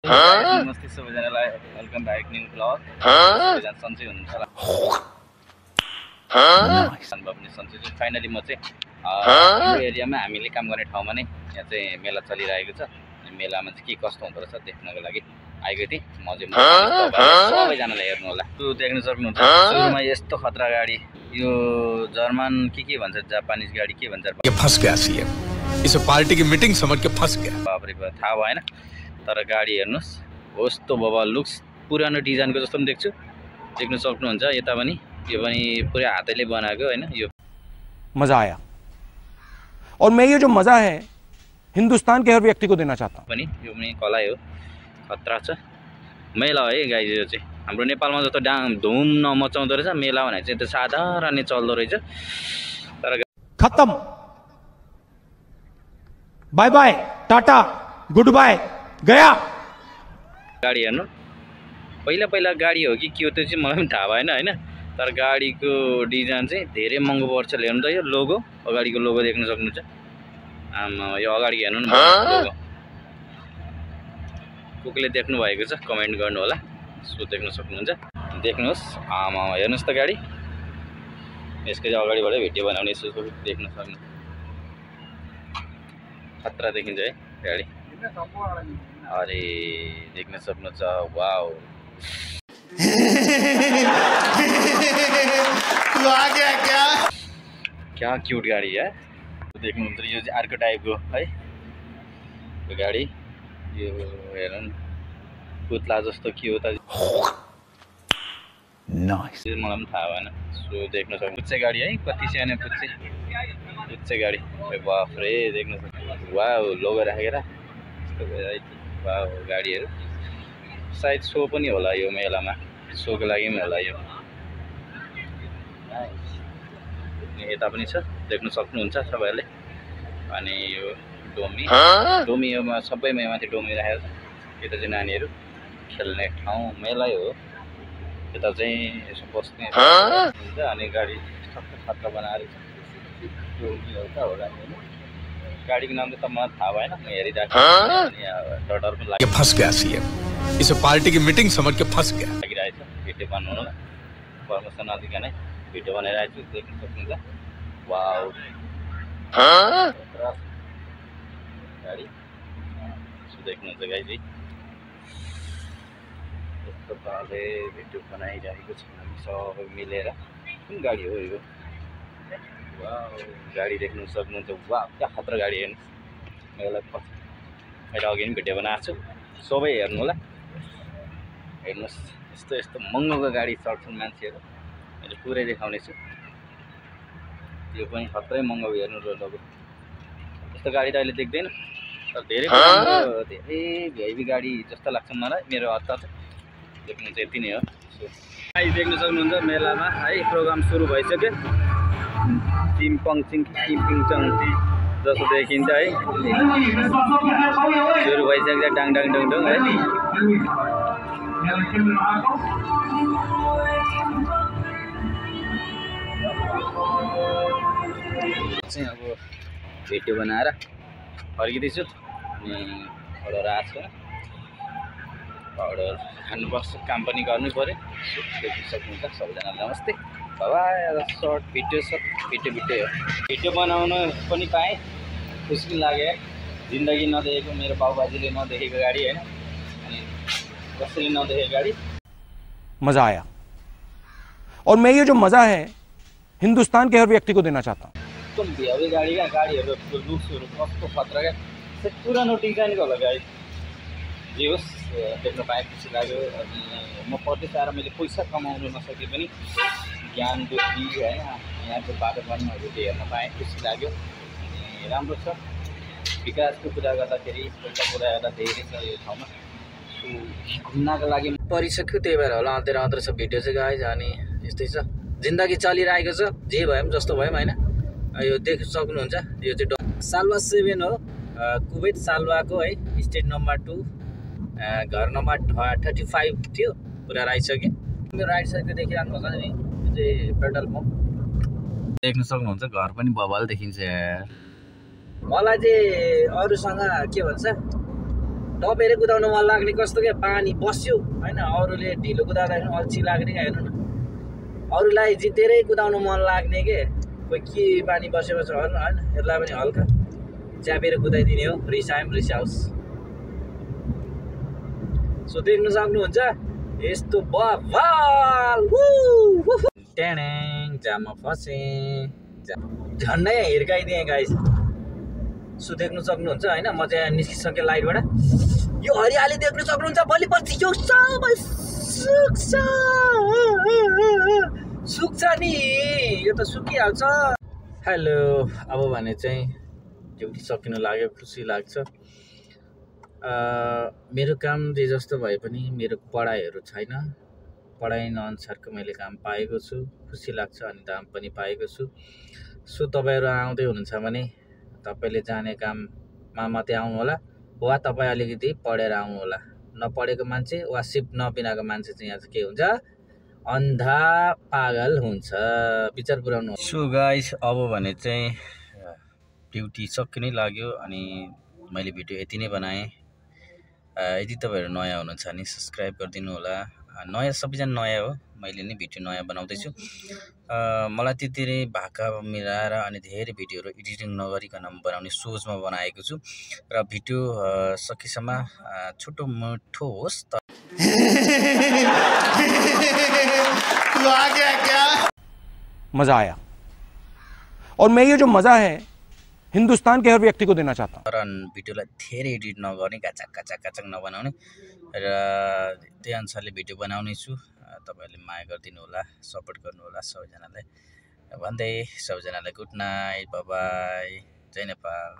नमस्ते सबैजनालाई, welcome back new blog. सबैजना सन्चै हुनुहुन्छ होला। पनि सन्चै छु। फाइनली म चाहिँ हाम्रो एरियामा हामीले काम गर्ने ठाउँमा नै यहाँ चाहिँ मेला चलिरहेको छ। मेलामा चाहिँ के कस्तो हुँदो रहेछ देख्नको लागि आएको थिएँ। म चाहिँ सबैजनालाई हेर्नु होला। त्यो देख्न सक्नुहुन्छ सुरुमा यस्तो खतरा गाडी, यो जर्मन के भन्छ, जापानिज गाडी के भन्छ, ये फंस गया सीएम, इसे पार्टी की मीटिंग समझ के फंस गया। बाप रे बाप, थाहा भएन। तर गाडी हेर्नुहोस् कस्तो बवाल लुक्स, पुरानो डिजाइनको जस्तो पनि देख्न सक्नुहुन्छ। यता पनि यो पनि पुरै हातैले बनाएको हैन। यो मजा आया और मैं ये जो मजा है हिंदुस्तान के हर व्यक्ति को देना चाहता हूँ। पनि यो पनि कला हो, खतरा छ। मेला है गाइज, यो चाहिँ हाम्रो नेपालमा जस्तो धुम नमचाउँदो रहेछ। मेला भने चाहिँ त्यो साधारणै चल्दो रहेछ। तर खत्म, bye bye, tata, good bye, गया। गाडी हेर्नु, पहिला गाडी हो कि के हो त्यो चाहिँ मलाई पनि थाहा भएन हैन। तर गाडीको डिजाइन चाहिँ धेरै महँगो पर्छ। हेर्नु त यो लोगो, अगाडिको लोगो देख्न सक्नुहुन्छ। आमा यो अगाडि हेर्नु न लोगो, कसले देख्नु भएको छ कमेन्ट गर्नु होला। सो देख्न सक्नुहुन्छ, देख्नुहोस्। आमा हेर्नुहोस् त गाडी, यसको चाहिँ अगाडिबाटै भिडियो बनाउने यसो देख्न सक्नु। खतरा देखिन्छ है गाडी। अरे देख्न सक्नुहुन्छ, वाओ तू आ गया क्या क्यूट गाडी है। देख्नुहुन्छ यो चाहिँ अर्को टाइपको है यो गाडी। यो हेर्नु न, पुतला जस्तो के हो त, नाइस। मलाई पनि थाहा भएन। सो देख्न सक्नु पुच्चे गाडी है, कति सानो पुच्चे गाडी। बाफ रे, देख्न सक्नु। वाओ लोगो राखेर वाओ गाडीहरू। सायद सो पनि होला यो मेलामा, सोको लागि पनि होला यो। यता पनि छ, देख्न सक्नुहुन्छ सबैले। अनि यो डोमी योमा सबैमा माथि डोमी राखेको छ। यता चाहिँ नानीहरू खेल्ने ठाउँ मेलै हो। यता चाहिँ यसो बस्ने हुन्छ। अनि गाडी खतरा बनाएर गाडीको नाम त मलाई थाहा भएन, म हेरिरहेको डर पनि लाग्यो। ये फंस गया सीएम, इसे पार्टी की मीटिंग समझ के फंस गया। लागिरहेको छ भिडियो बनाउनु न, परमेश्वर नजिक नै भिडियो बनाइरहेको छु, देख्न सक्नुहुन्छ। वाउ गाडी देख्नुहुन्छ गाइज। यस्तो पाराले भिडियो बनाइरहेको छ हामी सबै मिलेर। कुन गाडी हो यो? वाउ गाडी देख्न सक्नुहुन्छ। वाउ क्या खतरा गाडी हेर्नुहोस्। मैले अघि पनि भिडियो बनाएको छु, सबै हेर्नु होला। हेर्नुहोस् यस्तो महँगोको गाडी चढ्छन् मान्छेहरू। मैले पुरै देखाउने छु। यो पनि खत्रै महँगो हेर्नु र लोगो। यस्तो गाडी त अहिले देख्दैन, तर धेरै भिआइपी गाडी जस्तो लाग्छ मलाई। मेरो हत्ता चाहिँ देख्नु चाहिँ यति नै हो। देख्न सक्नुहुन्छ मेलामा है प्रोग्राम सुरु भइसक्यो। चिम्पिङ चङ जस्तो देखिन्छ है। सुरु भइसक्छ, डाङ डाङ डङ डङ है। चाहिँ अब भिडियो बनाएर फर्किँदैछु। अनि अर्डर आएको छ, अर्डर खानुपर्छ, काम पनि गर्नु पऱ्यो। देख्न सक्नुहुन्छ सबैजनालाई नमस्ते, बाबाई। सर्ट भिडियो हो। भिडियो बनाउन पनि पाएँ, खुसी लाग्यो। जिन्दगी नदेखेको, मेरो बाबुबाजेले नदेखेको गाडी होइन, अनि कसैले नदेखेको गाडी। मजा आया और मैं ये जो मजा है हिंदुस्तान के हर व्यक्ति को देना चाहता हूँ। एकदम भ्यावी गाडी क्या, गाडीहरूको लुक्सहरू कस्तो खतरा क्या। पुरानो डिजाइनको होला गाडी। जे होस् देख्न पाएँ, खुसी लाग्यो। अनि म परदेश आएर मैले पैसा कमाउनु नसके पनि ज्ञान बुद्धि होइन यहाँको वातावरणहरू हेर्न पाएँ, खुसी लाग्यो। अनि राम्रो छ। विकासको कुरा गर्दाखेरि, पैसा कुरा गर्दा धेरै छ यो ठाउँमा। घुम्नको लागि परिसक्यो, त्यही भएर होला अँधेर छ भिडियो चाहिँ गाइज। अनि यस्तै छ, जिन्दगी चलिरहेको छ। जे भयो पनि जस्तो भयो पनि होइन। यो देख्न सक्नुहुन्छ, यो चाहिँ सालवा 7 हो, कुवैत सालवाको है। स्टेट नम्बर 2, घर नम्बर 35 थियो। पुरा राइसक्यो। मेरो राइट साइडको देखिरहनु भएको छ नि, यो चाहिँ पेट्रोल पम्प देख्न सक्नुहुन्छ। घर पनि बवाल देखिन्छ यार। मलाई चाहिँ अरूसँग के भन्छ टपेर कुदाउन मन लाग्ने कस्तो क्या पानी बस्यो होइन अरूले ढिलो कुदाउँदाखेरि अल्छी लाग्ने क्या हेर्नु न अरूलाई जितेरै कुदाउन मन लाग्ने के कोही के पानी बसेपछि होइन यसलाई पनि हल्का च्यापेर कुदाइदिने हो रिसाओस् सो देख्न सक्नुहुन्छ यस्तो बवाल ट्याङ जाममा फसे झन्डै हिर्काइदिएँ गाइस सो देख्न सक्नुहुन्छ होइन म चाहिँ निस्किसकेँ लाइटबाट यो हरियाली देख्न सक्नुहुन्छ भोलि पर्सि यो सबै सुक्छ नि यो त सुकिहाल्छ हेलो अब भने चाहिँ ड्युटी सकिन लाग्यो खुसी लाग्छ मेरो काम जे जस्तो भए पनि मेरो पढाइहरू छैन पढाइ अनुसारको मैले काम पाएको छु खुसी लाग्छ अनि दाम पनि पाएको छु सो तपाईँहरू आउँदै हुनुहुन्छ भने तपाईँले जाने काममा मात्रै आउनु होला वा तपाईँ अलिकति पढेर आउनु होला नपढेको मान्छे वा सिप नपिनाको मान्छे चाहिँ यहाँ चाहिँ के हुन्छ अन्धा पागल हुन्छ विचार पुर्याउनु सो गाइस अब भने चाहिँ ड्युटी सकिनै लाग्यो अनि मैले भिडियो यति नै बनाएँ यदि तपाईँहरू नयाँ हुनुहुन्छ भने सब्सक्राइब गरिदिनु होला नयाँ सबैजना नयाँ हो मैले नै भिडियो नयाँ बनाउँदैछु मलाई त्यति भाका मिलाएर अनि धेरै भिडियोहरू एडिटिङ नगरिकन बनाउने सोचमा बनाएको छु र भिडियो सकेसम्म छोटो मोटो होस् त मजा आया और मैं ये जो मजा है हिंदुस्तान के हर व्यक्ति को देना चाहता हूँ र भिडियोलाई धेरै एडिट नगर्ने काचक नबनाउने र त्यही अनुसारले भिडियो बनाउने छु तपाईहरुले माया गरिदिनु होला सपोर्ट गर्नु होला सबैजनालाई भन्दै सबैजनालाई गुड नाइट बाइ बाइ जय नेपाल।